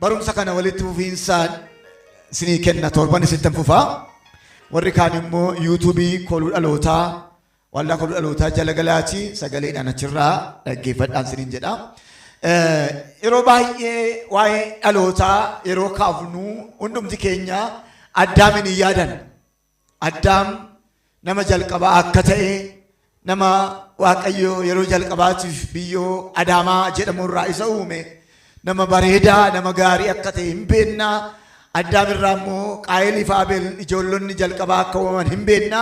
Barumsa kana walitti fufiinsaan isinii kenna, torban isittan fufaa. Warri kaan immoo yuutuubii Kooluu Dhalootaa, Waldaa Kooluu Dhalootaa jala galaatii sagaleedhaan achirraa dhaggeeffadhaan isiniin jedha. Yeroo baay'ee waa'ee dhalootaa yeroo kaafnu hundumti keenya Addaamin hin yaadan. Addaam nama jalqabaa akka ta'e, nama Waaqayyo yeroo jalqabaatiif biyyoo Adaamaa jedhamu irraa isa uume, nama bareedaa, nama gaarii akka ta'e hin beekna. Addaam irraa immoo Qaayelii fi Abeel ijoollonni jalqabaa akka uumaman hin beekna.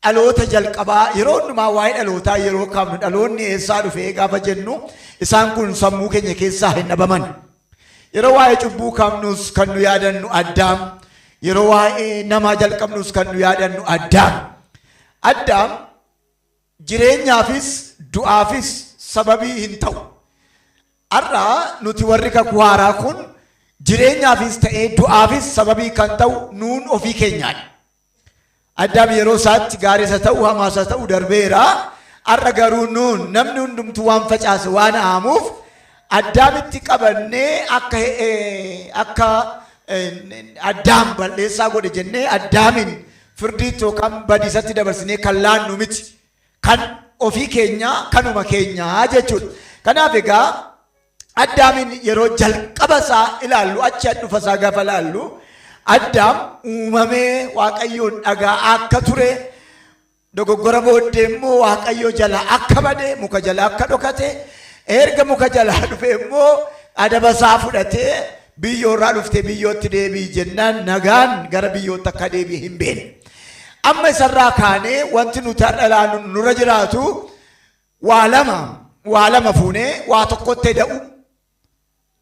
Dhaloota jalqabaa yeroo hundumaa waa'ee dhalootaa yeroo kaafnu, dhaloonni eessaa dhufe gaafa jennu, isaan kun sammuu keenya keessaa hin dhabaman. Yeroo waa'ee cubbuu kaafnus kan nu yaadannu Addaam. Yeroo waa'ee namaa jalqabnus kan nu yaadannu Addaam. Addaam jireenyaafis du'aafis sababii hin ta'u. Har'a nuti warri kakuu haaraa kun jireenyaafis ta'ee du'aafis sababii kan ta'u nuun ofii keenyaadha. Addaam yeroo isaatti gaarii isa ta'u hamaa isa ta'u darbeera. Har'a garuu nuun namni hundumtuu waan facaase waan haamuuf, Addaamitti qabannee akka Addaam balleessaa godhe jennee Addaamin firdiitti yookaan badiisatti dabarsinee kan laannu miti. Kan ofii keenyaa kanuma keenyaa jechuudha. Kanaaf egaa Addaamin yeroo jalqaba isaa ilaallu, achi dhufa isaa gaafa ilaallu, Addaam uumamee Waaqayyoon dhagaa akka ture, dogoggora booddee immoo Waaqayyo jala akka bade, muka jala akka dhokate, erga muka jalaa dhufe immoo adaba isaa fudhatee biyyoorraa dhuftee biyyootti deebi'i jennaan nagaan gara biyyootti akka deebi'e hin beekne. Amma isarraa kaanee wanti nuti har'a ilaallu nurra jiraatu waa lama, waa lama fuunee waa tokkotti eda'u,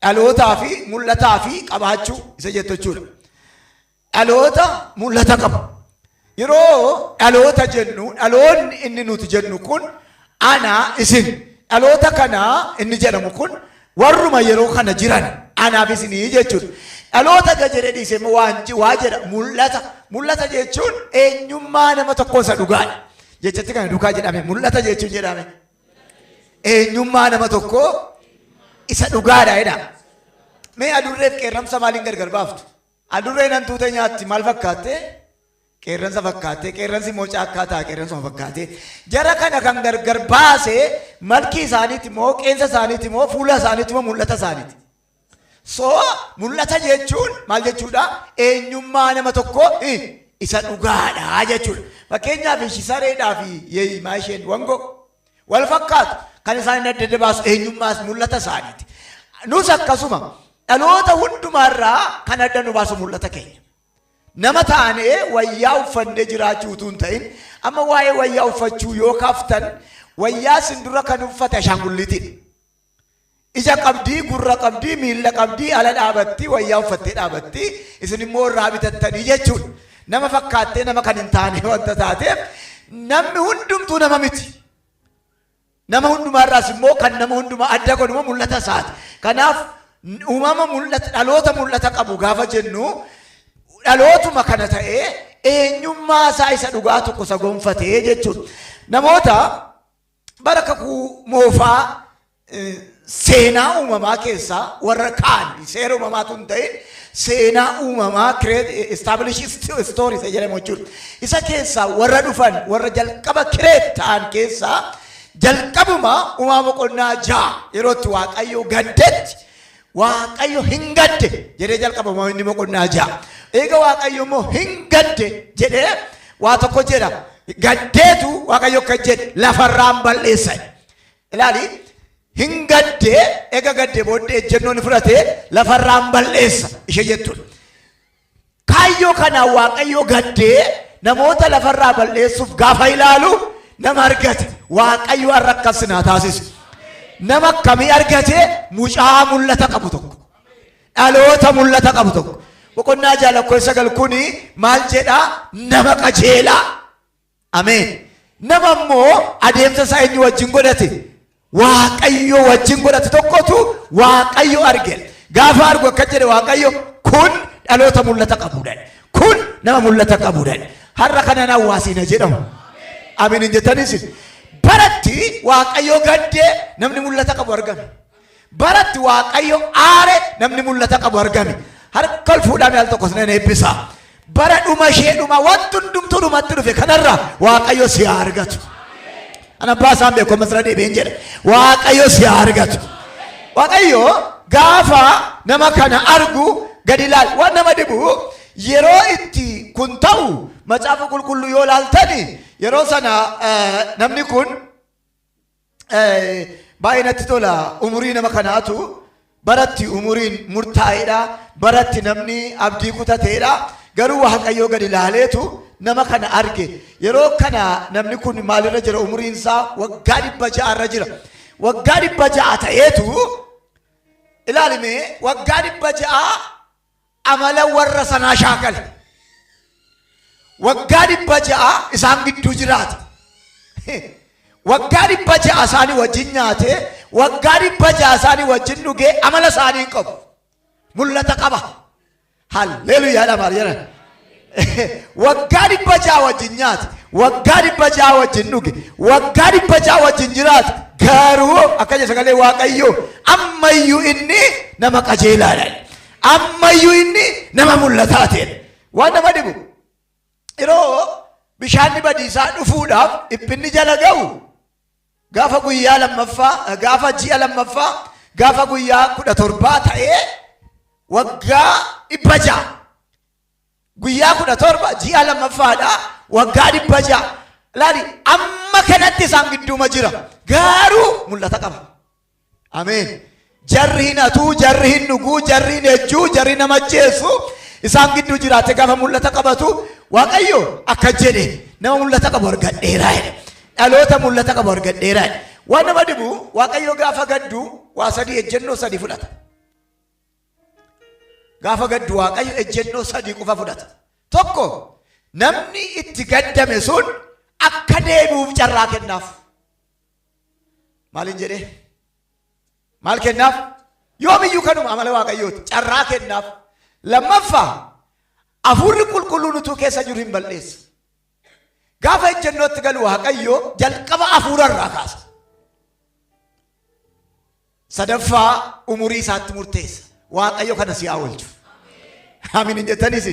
dhalootaa fi mul'ataa fi qabaachuu isa jettu jechuudha. Dhaloota mul'ata qabu. Yeroo dhaloota jennu, dhaloonni inni nuti jennu kun ana, isin. Dhaloota kana inni jedhamu kun warruma yeroo kana jiran anaaf isinii jechuudha. Dhaloota ga jedhee dhiisee immoo waan waa jedha, mul'ata. Mul'ata jechuun eenyummaa nama tokkoo isa dhugaadha. Jechatti kana duukaa jedhame, mul'ata jechuun jedhame. Eenyummaa nama tokkoo isa dhugaadha jedha. Mee adurreef qeerramsa maaliin gargar baaftu? Adurreen hantuuta nyaatti maal fakkaatte? Qeerransa fakkaatte. Qeerransi immoo caakkaa ta'a, qeerransuma fakkaate. Jara kana kan gargar baase malkii isaaniiti moo, qeensa isaaniiti moo, fuula isaaniiti moo, mul'ata isaaniiti? So mul'ata jechuun maal jechuudha? Eenyummaa nama tokkoo isa dhugaadha jechuudha. Fakkeenyaaf ishi sareedhaa fi yeeyimaa isheen wangoo wal fakkaatu, kan isaan adda adda baasu eenyummaas mul'ata isaaniiti. Nus akkasuma dhaloota hundumaarraa kan adda nu baasu mul'ata keenya. Nama taanee wayyaa uffannee jiraachuu utuu hin ta'in, amma waa'ee wayyaa uffachuu yoo kaaftan, wayyaa isin dura kan uffate ashaangulliitiidha. Ija qabdii, gurra qabdii, miilla qabdii, ala dhaabatti, wayyaa uffattee dhaabatti, isin immoo irraa bitattanii jechuudha. Nama fakkaattee nama kan hin taane wanta taateef, namni hundumtuu nama miti. Nama hundumaarraas immoo kan nama hundumaa adda godhu immoo mul'ata isaati. Kanaaf uumama mul'ata, dhaloota mul'ata qabu gaafa jennu, dhalootuma kana ta'ee eenyummaa isaa isa dhugaa tokko isa gonfatee jechuudha. Namoota bara Kakuu Moofaa seenaa uumamaa keessaa warra kaan, seera uumamaatu hin ta'in, seenaa uumamaa, establish story isa jedhamu jechuudha. Isa keessaa warra dhufan, warra jalqaba create ta'an keessaa, jalqabuma Uumaa boqonnaa 6 yeroo itti Waaqayyo gaddetti, Waaqayyo hin gadde jedhee jalqaba inni boqonnaa 6. Eega Waaqayyo immoo hin gadde jedhee waa tokko jedha. Gaddeetu Waaqayyo akka jedhe lafarraan balleessa. Ilaali, hin gaddee, eega gaddee booddee ejjennoon fudhatee lafarraan balleessa ishee jettudha. Kaayyoo kanaan Waaqayyo gaddee namoota lafarraa balleessuuf gaafa ilaalu nama argate. Waaqayyo har'a akkas sinaa taasisu. Nama akkamii argate? Mucaa mul'ata qabu tokko. Dhaloota mul'ata qabu tokko. Boqonnaa 6 lakkoofsa 9 kuni maal jedhaa? Nama qajeelaa. Ameen. Nama immoo adeemsa isaa eenyu wajjin godhate? Waaqayyo wajjin godhate tokkotu Waaqayyo arge. Gaafa argu akka jedhe Waaqayyo, kun dhaloota mul'ata qabudha. Kun nama mul'ata qabudha. Har'a kanan hawaasiina jedhamu. Ameen hin jettanis. Baratti Waaqayyo gaddee namni mul'ata qabu argame. Baratti Waaqayyo aare namni mul'ata qabu argame. Harka ol fuudhaa al tokko sinan eebbisa. Bara dhuma ishee dhuma wanti hundumtuu dhumatti dhufe kanarra Waaqayyo si haa argatu. An abbaa isaan beeku ammas irra deebi'een jedha. Waaqayyo si haa argatu. Waaqayyo gaafa nama kana argu gadi ilaal. Waan nama dhibu yeroo itti kun ta'u macaafa qulqulluu yoo ilaaltani yeroo sana namni kun Baay'ee natti tola umurii nama kanaatu baratti umuriin murtaa'edha baratti namni abdii kutateedha garuu waaqayyoo gadi ilaaleetu nama kana arge yeroo kana namni kun maalirra jira umuriin isaa waggaa 600 irra jira waggaa 600 ta'eetu ilaalime waggaa 600 amala warra sanaa shaakale. Waggaa 600 isaan gidduu jiraate. Waggaa 600 isaanii wajjin nyaate, waggaa 600 isaanii wajjin dhugee amala isaanii hin qabu. Mul'ata qaba. Halleluuyaadha maal jedhan. Waggaa 600 wajjin nyaate, waggaa 600 wajjin dhuge, waggaa 600 wajjin jiraate. Garuu akka jedhe sagalee Waaqayyoo ammayyuu inni nama qajeelaadha. Ammayyuu inni nama mul'ataa ta'edha. Waan nama dhibu yeroo bishaanni badiisaa dhufuudhaaf dhiphinni jala ga'u gaafa guyyaa lammaffaa gaafa ji'a lammaffaa gaafa guyyaa 17 ta'ee waggaa 600 guyyaa 17 ji'a lammaffaadha waggaa 600 laali amma kanatti isaan gidduuma jira garuu mul'ata qaba. Ameen. Jarri hin hatuu, jarri hin dhuguu, jarri hin ejjuu, jarri nama ajjeesu isaan gidduu jiraate gaafa mul'ata qabatu Waaqayyo akka jedhe nama mul'ata qabu argadheeraa jedhe. Dhaloota mul'ata qabu argadheeraa jedhe. Waan nama dhibu Waaqayyo gaafa gaddu waa sadii ejjennoo sadii fudhata. Gaafa gaddu Waaqayyo ejjennoo sadii qofa fudhata. Tokko namni itti gaddame sun akka deebi'uuf carraa kennaaf. Maalin jedhee? Maal kennaaf? Yoomiyyuu kanuma amala Waaqayyooti. Carraa kennaaf. Lammaffaa hafuurri qulqulluun utuu keessa jiru hin balleessa. Gaafa ejjennootti galu Waaqayyo jalqaba hafuura irraa kaasa. Sadaffaa umurii isaatti murteessa. Waaqayyo kana si haa oolchu. Amiin hin jettaniis.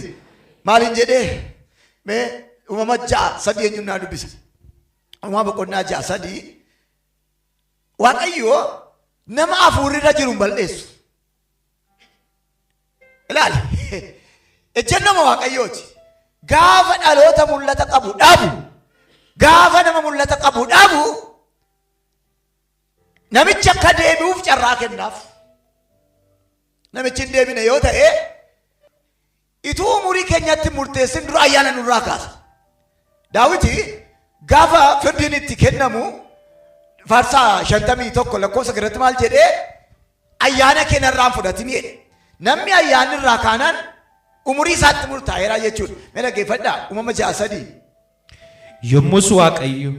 Maalin jedhee? Mee uumama 6:3 eenyuun naa dubbisa. Uumaa boqonnaa 6:3 Waaqayyo nama hafuurri irra jiru hin balleessu. Ilaali. Ejjennoma Waaqayyooti. Gaafa dhaloota mul'ata qabu dhabu, gaafa nama mul'ata qabu dhabu, namichi akka deebi'uuf carraa kennaaf. Namichi hin deebine yoo ta'e, ituu umurii keenyatti murteessin dura ayyaana nurraa kaasa. Daawiti gaafa firdiin itti kennamu faarsaa 51 lakkoofsa irratti maal jedhee ayyaana kee narraa hin fudhatin jedhe. Namni ayyaanni irraa kaanaan umurii isaatti murtaa'eera jechuudha. Mee dhaggeeffadhaa uumama 6:3. Yommus Waaqayyo,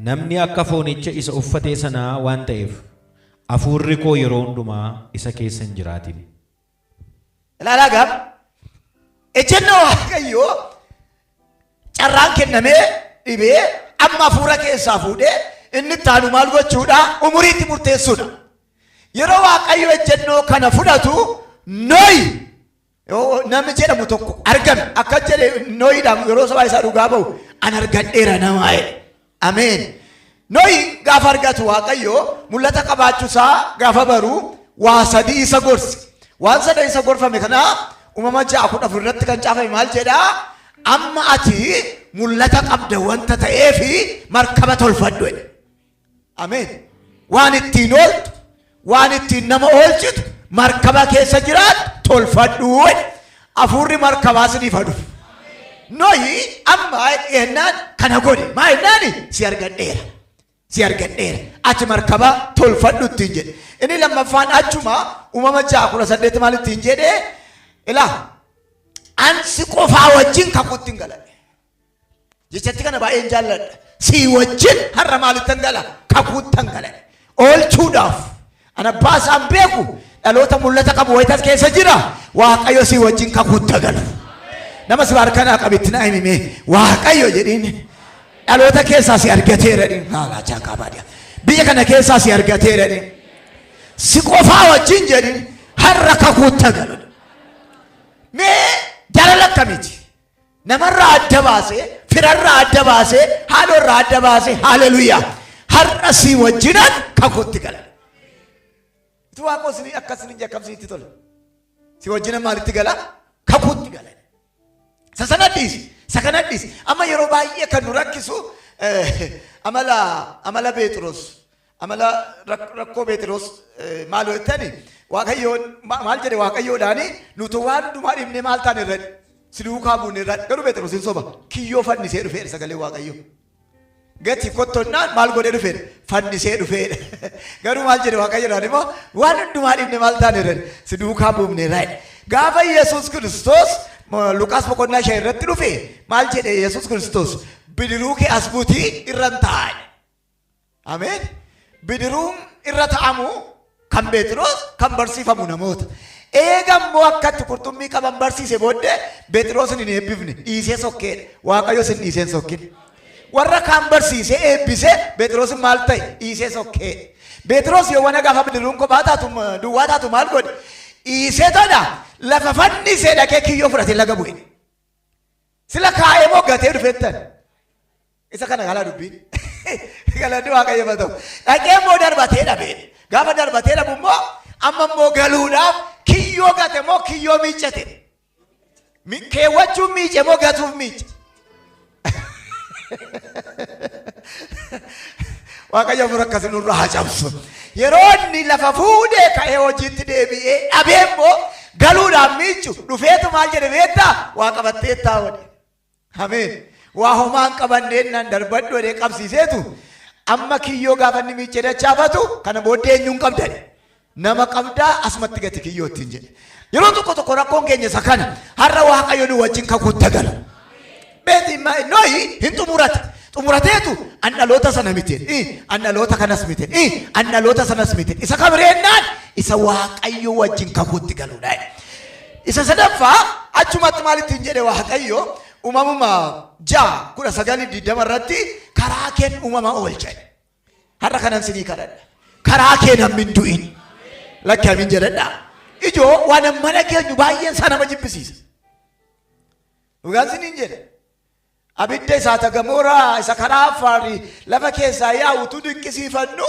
Namni akka foonicha isa uffatee sanaa waan ta'eef, hafuurri koo yeroo hundumaa isa keessa hin jiraatin. Ilaalaa gaaf ejjennoo Waaqayyoo carraan kennamee dhibee amma hafuura keessaa fuudhee inni itti aanu maal gochuudha? Umuriitti murteessuudha. Yeroo Waaqayyo ejjennoo kana fudhatu Nohi yoo namni jedhamu tokko argame akka jedhe Nohiidhaan yeroo sabaa isaa dhugaa ba'u an argadheera namaa jedhe. Ameen. Nohi gaafa argatu Waaqayyo mul'ata qabaachuusaa gaafa baru waa sadii isa gorse. Waan sadan isa gorfame kana uumama 6:14 irratti kan caafame maal jedhaa? Amma ati mul'ata qabda wanta ta'eefi markaba tolfadhu jedhe. Ameen. Waan ittiin ooltu, waan ittiin nama oolchitu, markaba keessa jiraattu tolfadhu. Hafuurri markabaa siniif haa dhufu. Nohi amma jennaan kana godhe. Maa jennaan si argadheera. Si argadheera. Ati markaba tolfadhu ittiin jedhe. Inni lammaffaan achuma uumama 6:18 maal ittiin jedhe? Ilaa an si qofaa wajjin kakuutti hin galadhe. Jechatti kana baay'een jaalladha. Sii wajjin har'a maalittan gala? Kakuuttan gala. Oolchuudhaaf. An abbaa isaan beeku dhaloota mul'ata qabu wayitas keessa jira. Waaqayyo sii wajjin kakuutta galu. Nama si harkanaa qabitti naa himime Waaqayyo jedhiin dhaloota keessaa si argateera jedhiin. Haalaa jaakaa baadiyyaa. Biyya kana keessaa si argateera jedhiin. Si qofaa wajjin jedhin har'a kakuutta galu. Mee jaalala akkamiiti? Namarraa adda baasee, firarraa adda baasee, haadhorraa adda baasee, haleluuyaa. Har'a si wajjinan kakuutti gala. Itu waaqoo isinii akkas isiniin jedhe akkam isinitti tola? Si wajjinan maalitti gala? Kakuutti gala. Isa sana dhiisi. Isa kana dhiisi. Amma yeroo baay'ee kan nu rakkisu amala amala Beexiroos amala rakkoo Beexiroos maal jettani Waaqayyoon maal jedhe Waaqayyoodhaani nuti waan hundumaa dhiifnee maal taane irra si duukaa buune irra garuu Beexiroos hin soba kiyyoo fannisee dhufeedha sagalee Waaqayyoo. Gati kottonnaan maal godhee dhufeedha fannisee dhufeedha. Garuu maal jedhe Waaqayyoodhaan immoo waan hundumaa dhiifne maal taane irra si duukaa buufne irra. Gaafa Yesuus Kiristoos Luqaas boqonnaa 5 irratti dhufe maal jedhe Yesuus Kiristoos bidiruu kee as butii irra hin taa'e. Ameen. Bidiruun irra ta'amu kan Pheexiroos kan barsiifamu namoota. Eega immoo akkatti qurxummii qaban barsiise booddee Pheexiroosin hin eebbifne dhiisee sokkeedha. Waaqayyos hin dhiisee hin sokkin. Warra kaan barsiisee eebbisee Pheexiroosin maal ta'e dhiisee sokkeedha. Pheexiroos yoowwana gaafa bidiruun kophaa taatu duwwaa taatu maal godhe dhiisee todha lafa fannisee dhaqee kiyyoo fudhatee laga bu'e. Sila kaa'ee moo gatee dhufettan? Isa kana kalaa dubbiin. Galanni Waaqayyo haa ta'u. Dhaqee immoo darbatee dhabe. Gaafa darbatee dhabu immoo amma immoo galuudhaaf kiyyoo gate moo kiyyoo miiccate? Keewwachuun miice moo gatuuf miice? Waaqayyo hafuura akkasii nurraa haa cabsu. Yeroo inni lafa fuudhee ka'ee hojiitti deebi'ee dhabee immoo galuudhaan miicu dhufeetu maal jedhe beektaa? Waa qabatteettaa godhe. Ameen. Waa homaa hin qabanneen nan darbadhu jedhee qabsiiseetu amma kiyyoo gaafa inni miiccee dachaafatu kana booddee eenyuun qabda jedhe. Nama qabdaa asumatti gati kiyyoo ittiin jedhe. Yeroo tokko tokko rakkoon keenya isa kana har'a Waaqayyo nu wajjin kakuutta gala. Beeti Nohi hin xumurate. Xumurateetu an dhaloota sana miti. An dhaloota kanas miti. An dhaloota sanas miti. Isa kamreennaan isa Waaqayyo wajjin kakuutti galuudha. Isa sadaffaa achumatti maal ittiin jedhe Waaqayyo uumamuma 6 19 20 irratti karaa keen uumama oolcha. Har'a kanan sinii kadhadha. Karaa kee namni hin du'in. Lakki amiin jedhadha. Ijoo waan amma dhageenyu baay'een isaa nama jibbisiisa. Dhugaan siniin jedha. Abidda isaa tagamooraa isa karaa Affaari lafa keessaa yaa'u utuu dinqisiifannu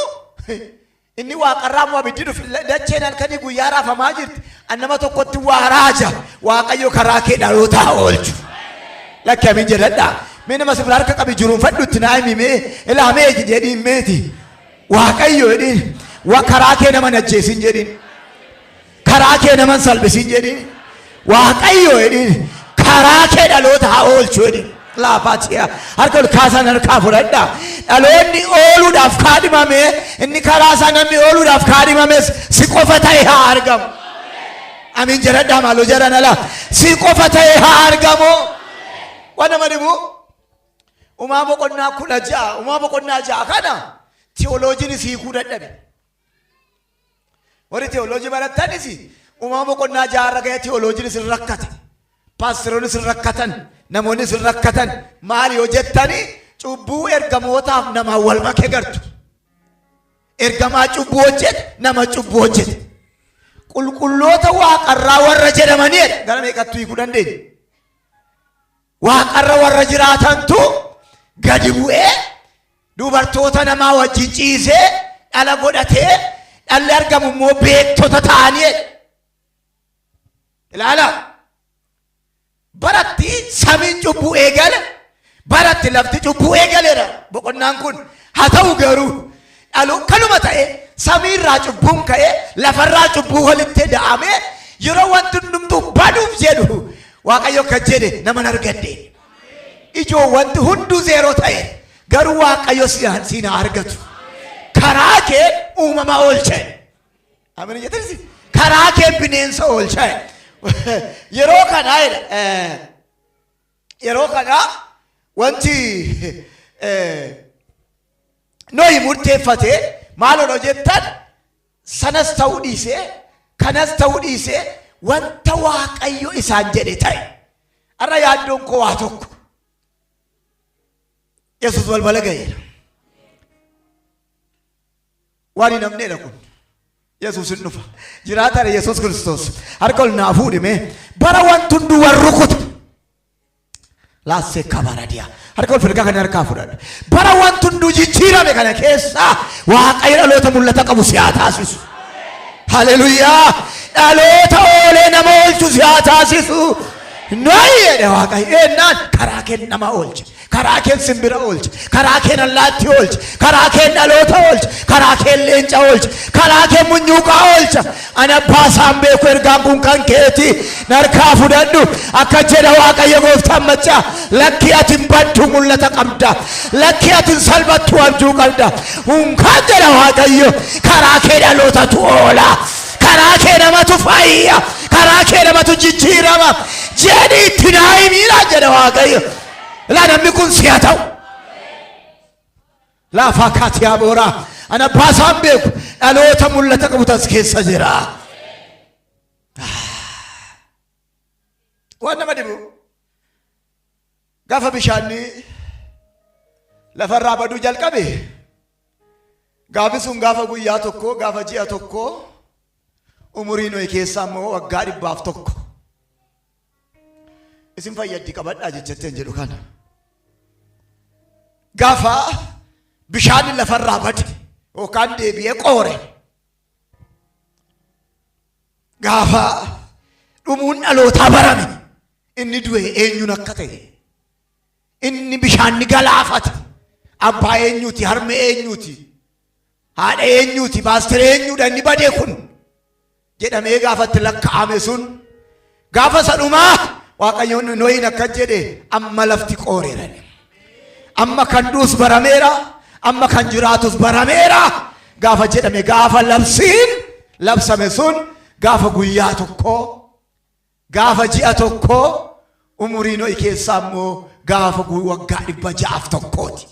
inni waaqarraa immoo abiddi dhufe dacheen halkanii guyyaa raafamaa jirti. An nama tokkotti waa raaja Waaqayyo karaa kee dhalootaa oolchu. Lakki amiin jedhadha. Mee nama si bira harka qabi jiruunfadhu itti naa himi mee ilaa mee jedhiin meeti. Waaqayyo jedhiin wa karaa kee nama hin ajjeesin jedhiin. Karaa kee nama hin salphisin jedhiin. Waaqayyo jedhiin karaa kee dhaloota haa oolchu jedhiin. Laafaatiya harka ol kaasan harkaa fudhadha. Dhaloonni ooluudhaaf kaadhimame inni karaa isaa namni ooluudhaaf kaadhimames si qofa ta'e haa argamu. Amiin jedhadhaa maaloo jedhan ala si qofa ta'e haa argamu. Waan nama dhibu umaa boqonnaa 16 umaa boqonnaa 6 kana tiyooloojiin hiikuu dadhabe. Warri tiyooloojii barattanis uumama boqonnaa 6 irra ga'ee tiyooloojiin isin rakkate. Paasteroonni isin rakkatan, namoonni isin rakkatan maal yoo jettani cubbuu ergamootaaf namaan wal makee gartu. Ergamaa cubbuu hojjete, nama cubbuu hojjete. Qulqulloota waaqarraa warra jedhamanii jedha. Gara meeqattu hiikuu dandeenya? Waaqarra warra jiraatantu gadi bu'ee dubartoota namaa wajjin ciisee dhala godhatee dhalli argamu immoo beektota ta'anii jedha. Ilaala. Baratti samiin cubbuu eegale, baratti lafti cubbuu eegaleera. Boqonnaan kun haa ta'u garuu dhalu kanuma ta'e samiirraa cubbuun ka'ee lafarraa cubbuu walitti da'amee yeroo wanti hundumtuu baduuf jedhu Waaqayyo akka jedhe naman argadhe. Ijoo wanti hunduu zeeroo ta'e garuu Waaqayyo siin haa argatu. Karaa kee uumama oolche. Ameen jettanis karaa kee bineensa oolche. Yeroo kana jedha yeroo kana wanti Nohi murteeffate maal odoo jettan sanas ta'uu dhiisee kanas ta'uu dhiisee wanta Waaqayyo isaan jedhe ta'e. Har'a yaaddoon koo waa tokko. Yesuus balbala ga'eera. Waan hin hafneedha kun. Yesuus hin dhufa. Jiraataadha Yesuus Kiristoos. Harka ol naa fuudhi mee. Bara wanti hunduu wal rukutu. Laassee kabaradiyaa. Harka ol firgaa kana harkaa fudhadha. Bara wanti hunduu jijjiirame kana keessa Waaqayyo dhaloota mul'ata qabu si haa taasisu. Haleluyaa! Dhaloota oolee nama oolchu si haa taasisu. Noyi jedhe Waaqayyo ennaan karaa kee nama oolcha. Karaa keen simbira oolcha. Karaa keen allaattii oolcha. Karaa keen dhaloota oolcha. Karaa keen leenca oolcha. Karaa keen munyuuqaa oolcha. Ani abbaa isaan beeku ergaan kun kan keeti. Narkaa fudhadhu. Akka jedha Waaqayyo gooftaan maccaa. Lakki ati hin baddu mul'ata qabda. Lakki ati hin salphattu abjuu qabda. Hunkaan jedha Waaqayyo. Karaa kee dhalootatu oola. Karaa kee namatu fayya. Karaa kee namatu jijjiirama. Jedhi itti naa himiidha jedha Waaqayyo. Ilaa namni kun si'a ta'u. Laafaa kaatiyaa booraa. Ana abbaa isaan beeku. Dhaloota mul'ata qabu tas keessa jira. Waan nama dhibu gaafa bishaanni lafarraa baduu jalqabe gaafi sun gaafa guyyaa tokko gaafa ji'a tokko umurii nuyi keessaa immoo waggaa 101. Isin fayyaddi qabadhaa jechatteen jedhu kana. Gaafa bishaan lafarraa bade yookaan deebi'ee qoore. Gaafa dhumuun dhalootaa barame inni du'e eenyuun akka ta'e inni bishaan ni galaafate abbaa eenyuuti harme eenyuuti haadha eenyuuti paastera eenyuudha inni badee kun jedhamee gaafa itti lakkaa'ame sun gaafa isa dhumaa Waaqayyoon Nohiin akkas jedhe amma lafti qooreera. Amma kan du'us barameera, amma kan jiraatus barameera gaafa jedhame gaafa labsiin labsame sun gaafa guyyaa tokkoo gaafa ji'a tokkoo umurii Nohi keessaa immoo gaafa waggaa 601ti.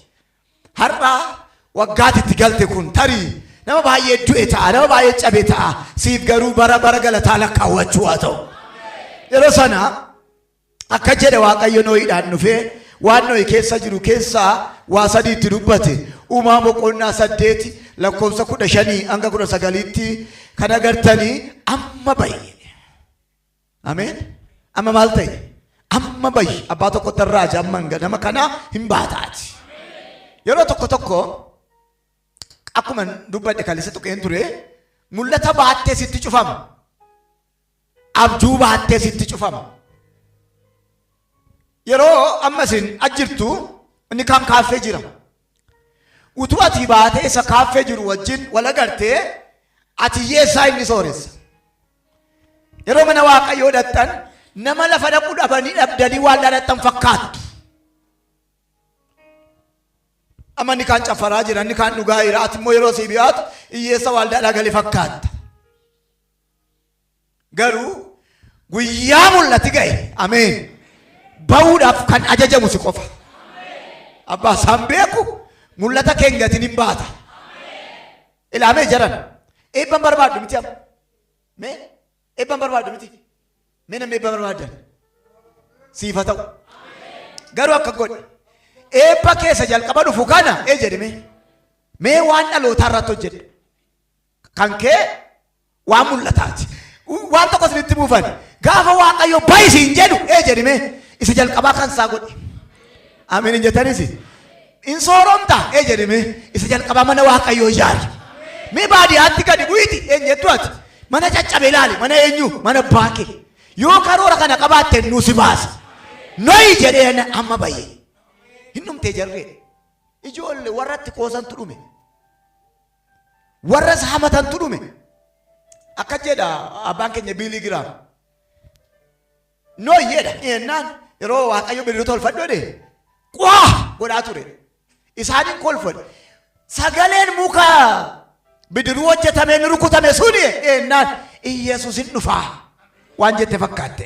Har'a waggaati itti galte kun tarii nama baay'ee du'e ta'a, nama baay'ee cabe ta'a. Siif garuu bara bara galataa lakkaawwachuu haa ta'u. Yeroo sana akka jedhe Waaqayyo Nohiidhaan dhufee waan Nohi keessa jiru keessaa waa sadii itti dubbate. Uumaa boqonnaa 8 lakkoofsa 15 hanga 19tti kan agartanii amma ba'i. Ameen. Amma maal ta'e? Amma bahi. Abbaa tokkotti irraa amma ganama kana hin baataati. Yeroo tokko tokko akkuma dubbadhe kaleessa tuqeen ture mul'ata baattee sitti cufama. Abjuu baattee sitti cufama. Yeroo amma isin ajjirtu inni kaan kaaffee jira. Utuu ati baatee isa kaaffee jiru wajjin wal agartee ati hiyyeessaa inni sooressa. Yeroo mana Waaqayyoo dhaqxan nama lafa dhaqu dhabanii dhabdanii waan dhaqxan fakkaattu. Amma inni kaan caffaraa jira, inni kaan dhugaa jira, ati immoo yeroo sii dhiyaatu hiyyeessa waaldaadhaa gale fakkaatta. Garuu guyyaa mul'ati ga'e, ameen, ba'uudhaaf kan ajajamu si qofa. Abbaa isaan beeku mul'ata kee hin gatin hin baata. Ilaamee jaran eebban barbaaddu miti amma. Mee eebban barbaaddu miti. Mee namni eebba barbaadan siif haa ta'u. Garuu akka godhe eebba keessa jalqaba dhufu kana ee jedhi mee. Mee waan dhalootaa irratti hojjedhu. Kan kee waan mul'ataati. Waan tokko isinitti buufan. Gaafa Waaqayyo bahi siin jedhu ee jedhi mee isa jalqabaa kan isaa godhi. Ameen hin jettanis. In sooromta ee jedhi mee isa jalqabaa mana Waaqayyoo ijaari. Mee baadiyaatti gadi bu'iti een jettu ati. Mana caccabe ilaali mana eenyu mana abbaa kee. Yoo karoora kana qabaatte nuu si baasa. Noyi jedhee amma bayyee. Hin dhumtee jarree. Ijoollee warra itti qoosantu dhume. Warra isa hamatantu dhume. Akka jedha abbaan keenya Biilii Giraam. Noyi jedha jennaan yeroo Waaqayyo bidiruu tolfadhu jedhe qwaa godhaa ture. Isaanin kolfan. Sagaleen muka bidiruu hojjetamee ni rukutame suni jennaan Iyyasuus hin dhufaa waan jette fakkaatte.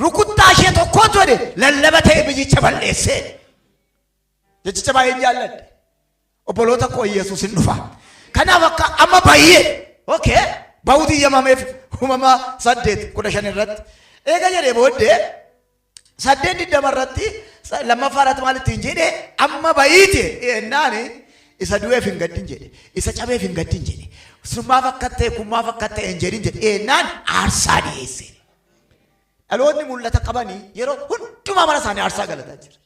Rukuttaa ishee tokkootu jedhe lallaba ta'e biyyicha balleessee. Jechicha baay'een jaalladhe. Obboloota koo Yesuus hin dhufa. Kanaaf akka amma bayyee okay bahuuti iyyamameef uumama 8:15 irratti. Eega jedhee booddee 8:20 irratti lammaffaa irratti maal ittiin jedhe amma bayiiti jennaan isa du'eef hin gaddin jedhe isa cabeef hin gaddin jedhe. Sun maaf akka ta'e kun maaf akka ta'e hin jedhin jedhe. Eennaan aarsaa dhiyeesse. Dhaloonni mul'ata qabanii yeroo hundumaa mana isaanii aarsaa galataa jira.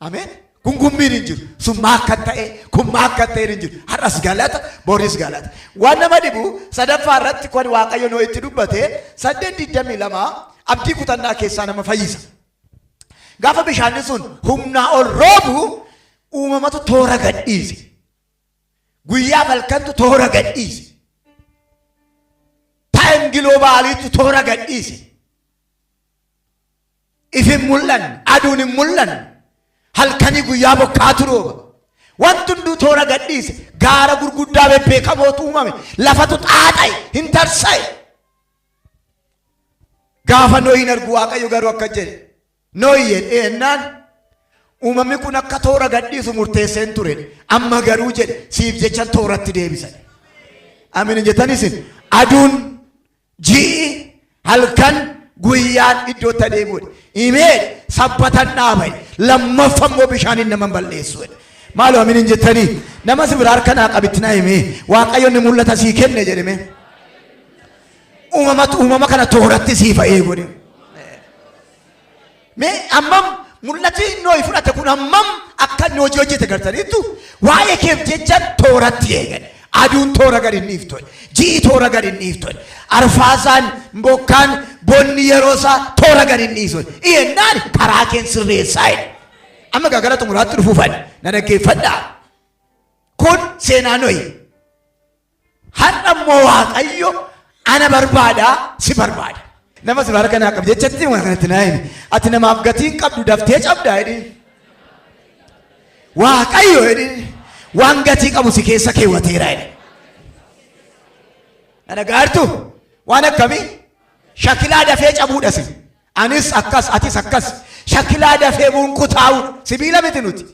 Ameen. Gungummiin hin jiru. Sun maa akka ta'e kun maa akka ta'e hin jiru. Har'as galata boris galata. Waan nama dhibu sadaffaa irratti kan Waaqayyo noo itti dubbate 8:22 abdii kutannaa keessaa nama fayyisa. Gaafa bishaanni sun humnaa ol roobu uumamatu toora gadhiise. Guyyaa halkantu toora gadhiise. Time giloobaaliitu toora gadhiise. Ifi hin mul'anne, aduun hin mul'anne, halkanii guyyaa bokkaatu rooba. Wanti hunduu toora gadhiise. Gaara gurguddaa bebbeekamootu uumame. Lafatu xaaxa'e, hin tarsa'e. Gaafa Nohiin argu Waaqayyo garuu akka jedhe. Nohi jedhee jennaan uumamni kun akka toora gadhiisu murteesseen ture. Amma garuu jedhe siif jecha tooratti deebisan. Amiin hin jettan isin. Aduun, ji'i, halkan, guyyaan iddootti adeemuudha. Himee sabbatan dhaabay. Lammaffaa immoo bishaaniin nama hin balleessu. Maaloo amiin hin jettanii? Nama si biraa harka naa qabitti naa himee Waaqayyo inni mul'ata sii kenne jedhame. Uumamatu uumama kana tooratti siif haa godhe. Mee ammam mul'ati Noohi fudhate kun ammam akka inni hojii hojjete gartaniittu waa'ee keef jecha tooratti eegan. Aduun toora gadi hin dhiiftu. Ji'i toora gadi hin dhiiftu. Arfaasaan bokkaan bonni yeroo isaa toora gadi hin dhiisu. Iyennaan karaa keen sirreessaa jedhe. Amma egaa gara xumuraatti dhufuufan na dhaggeeffadhaa. Kun seenaa Nohi. Har'a immoo Waaqayyo ana barbaada, si barbaada. Nama si harka naa qabu jechatti waan kanatti naa himi. Ati namaaf gatii hin qabdu daftee cabdaa jedhin. Waaqayyo jedhin waan gatii qabu si keessa keewwateera jedhe. Na dhagaartu waan akkamii? Shakilaa dafee cabuudha si. Anis akkas atis akkas. Shakilaa dafee buunqutaa'uudha. Sibiila miti nuti.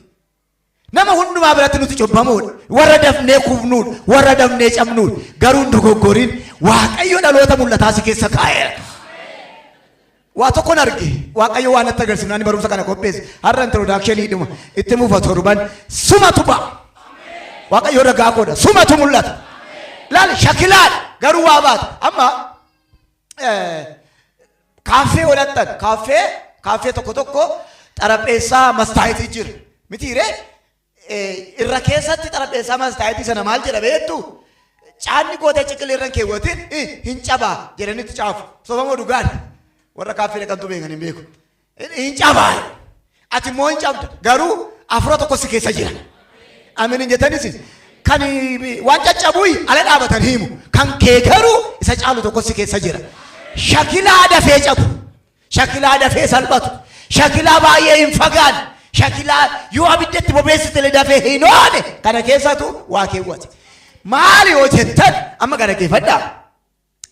Nama hundumaa biratti nuti cubbamoodha. Warra dafnee kufnuudha. Warra dafnee cabnuudha. Garuu hin dogoggorin. Waaqayyo dhaloota mul'ataa si keessa kaa'eera. Waa tokkon arge. Waaqayyo waan natti agarsiifnaan ani barumsa kana qopheesse. Har'a introduction dhuma. Itti fufa torban. Sumatu ba'a. Waaqayyo ragaa koodha. Sumatu mul'ata. Laal shakilaadha. Garuu waa baata. Amma kaaffee godhattan kaaffee kaaffee tokko tokko xarapheessaa mastaayitii jira mitiiree irra keessatti xarapheessaa mastaayitii sana maal jedha beektu caanni gootee ciqilee irra hin keewwatin hin cabaa jedhanitti caafu sobamoo dhugaadha warra kaaffee dhaqantu beekan hin beeku Hin cabaa. Ati immoo hin cabda. Garuu afura tokko si keessa jira. Amin hin jettanis kan waan caccabuu ala dhaabatan himu. Kan kee garuu isa caalu tokko si keessa jira. Shakilaa dafee cabu. Shakilaa dafee salphatu. Shakilaa baay'ee hin fagaanne. Shakilaa yoo abiddatti bobeessitele dafee hin oole kana keessatu waa keewwate. Maali yoo jettan amma kana keeffadhaa.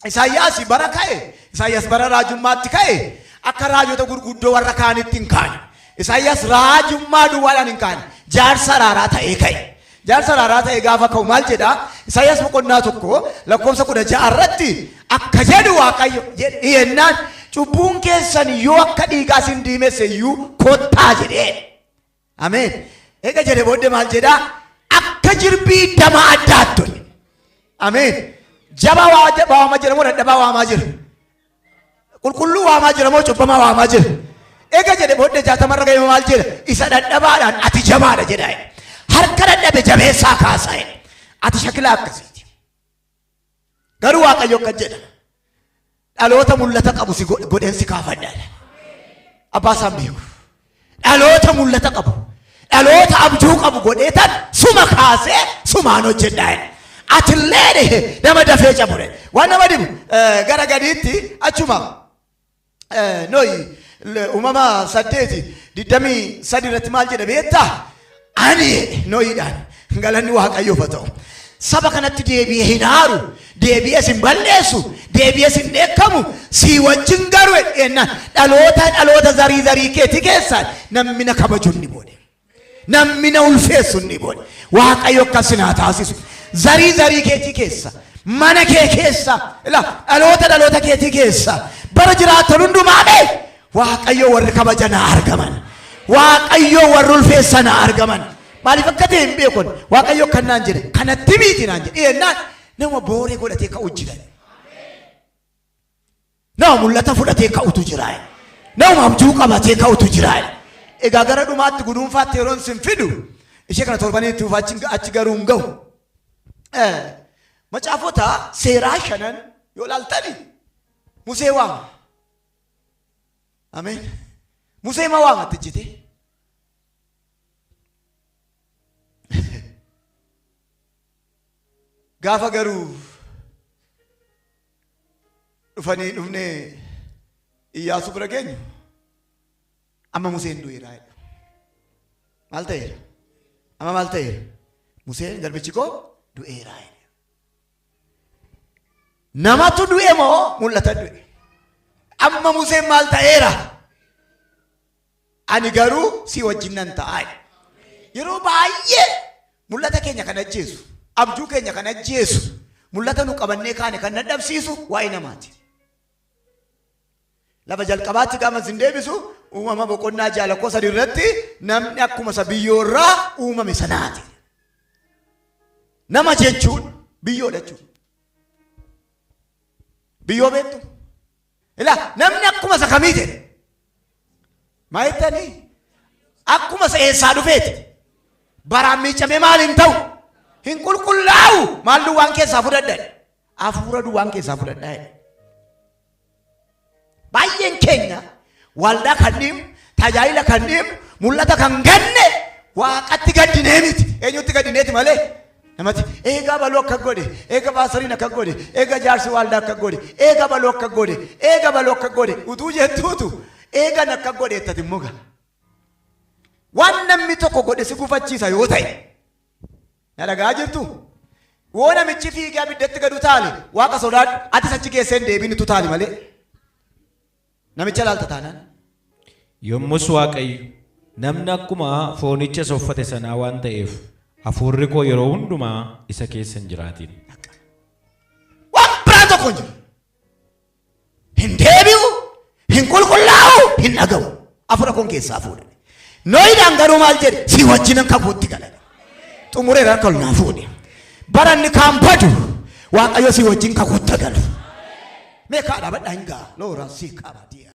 Isaayyaas bara ka'e, Isaayyaas bara raajummaatti ka'e, akka raajota gurguddoo warra kaanitti hin kaane. Isaayyaas raajummaa duwwaadhaan hin kaane, jaarsa araaraa ta'ee ka'e. Jaarsa araaraa ta'ee gaafa ka'u maal jedha? Isaayyaas boqonnaa 1 lakkoofsa 16 irratti akka jedhu Waaqayyo yennaan cubbuun keessan yoo akka dhiigaa isin diimesse iyyuu kottaa jedhee. Ameen. Eega jedhe booddee maal jedhaa? Akka jirbii dama addaattu. Ameen. Jabaa waamaa jira moo dadhabaa waamaa jira? Qulqulluu waamaa jira moo cubbamaa waamaa jira? Eega jedhe booddee 60rra ga'e maal jedha? Isa dadhabaadhaan ati jabaadha jedha. Harka dadhabe jabeessaa kaasaa. Ati shakilaa akkasiiti. Garuu Waaqayyo akkas jedha. Dhaloota mul'ata qabu si godheen si kaafadha. Abbaa isaan beeku. Dhaloota mul'ata qabu. Dhaloota abjuu qabu godhee tan suma kaasee sumaan hojjedha. Atillee nama dafee cabure. Waan nama dhibu gara gadiitti achuma Nohi uumama 8:23 irratti maal jedha beektaa? Ani jedhe Nohiidhaan galanni Waaqayyoof haa ta'u. Saba kanatti deebi'ee hin aaru, deebi'ees hin balleessu, deebi'ees hin dheekkamu, sii wajjin garuu jennaan dhaloota dhaloota zarii zarii keetii keessaa namni na kabaju inni boode. Namni na ulfeessu inni boode. Waaqayyo akkas sin haa taasisu. Zarii zarii keetii keessa, mana kee keessa, ila dhaloota dhaloota keetii keessa, bara jiraattan hundumaa mee Waaqayyo warri kabajan haa argaman. Waaqayyo warri ulfeessan haa argaman. Maaliif akka ta'e hin beekun. Waaqayyo kan naan jedhe kanatti miti naan jedhe. Jennaan Nama booree godhatee ka'u jira. Nama mul'ata fudhatee ka'utu jira. Nama abjuu qabatee ka'utu jira. Egaa gara dhumaatti guduunfaatti yeroon sin fidu, ishee kana torbanii itti fufa, achi garuu hin ga'u. Macaafota seeraa shanan yoo ilaaltani, Musee waama. Ameen. Musee ma waamatti jite? Gaafa garuu dhufanii dhufnee Iyyaasuu bira geenyu, amma Museen du'eera jedha. Maal ta'eera? Amma maal ta'eera? Museen garbichi koo du'eera jedha. Namatu du'e moo mul'ata du'e? Amma Museen maal ta'eera? Ani garuu si wajjin nan ta'a jedha. Yeroo baay'ee mul'ata keenya kan ajjeesu, abjuu keenya kan ajjeesu, mul'ata nu qabannee kaane kan dadhabsiisu waa'ee namaati. Lafa jalqabaatti gaafa isin deebisu, Uumama boqonnaa 6 lakkoofsa 3 irratti, namni akkuma isa biyyoorraa uumame sanaati. Nama jechuun biyyoodha jechuudha. Biyyoo beektu? Ilaa, namni akkuma isa kamii jedhe? Maa jettanii? Akkuma isa eessaa dhufeeti? Baraan miicamee maal hin ta'u? Hin qulqullaa'u. Maal duwwaan keessaa fudhadha? Hafuura duwwaan keessaa fudhadhaa jedhe. Baay'een keenya waldaa kan dhiibnu, tajaajila kan dhiibnu, mul'ata kan ganne Waaqatti gaddinee miti. Eenyutti gaddineeti malee? Namatti eegaa baluu akka godhe, eega paastoriin akka godhe, eega jaarsi waldaa akka godhe, eega baluu akka godhe, eega baluu akka godhe utuu jettuutu eegan akka godhe jettati immoo gaa. Waan namni tokko godhe si gufachiisa yoo ta'e, na dhagaa jirtu? Yoo namichi fiigee abiddatti gadu taale, Waaqa sodaadhu, atis achi geessee hin deebiin utuu taali malee. Namicha ilaalta taanaan. Yommus Waaqayyo, namni akkuma foonicha isa uffate sanaa waan ta'eef, hafuurri koo yeroo hundumaa isa keessa hin jiraatin. Waan biraa tokko hin jiru. Hin deebi'u, hin qulqullaa'u, hin dhaga'u. Hafuura koon keessaa fuudhe. Nooyidhaan garuu maal jedhe? Si wajjinan kakuutti gala. Xumureera, harka ol naa fuudhe. Baranni kaan badu, Waaqayyo si wajjin kakuutti galu. Mee kaa dhaabadhaa, hin ga'a. Loora si qaba diya.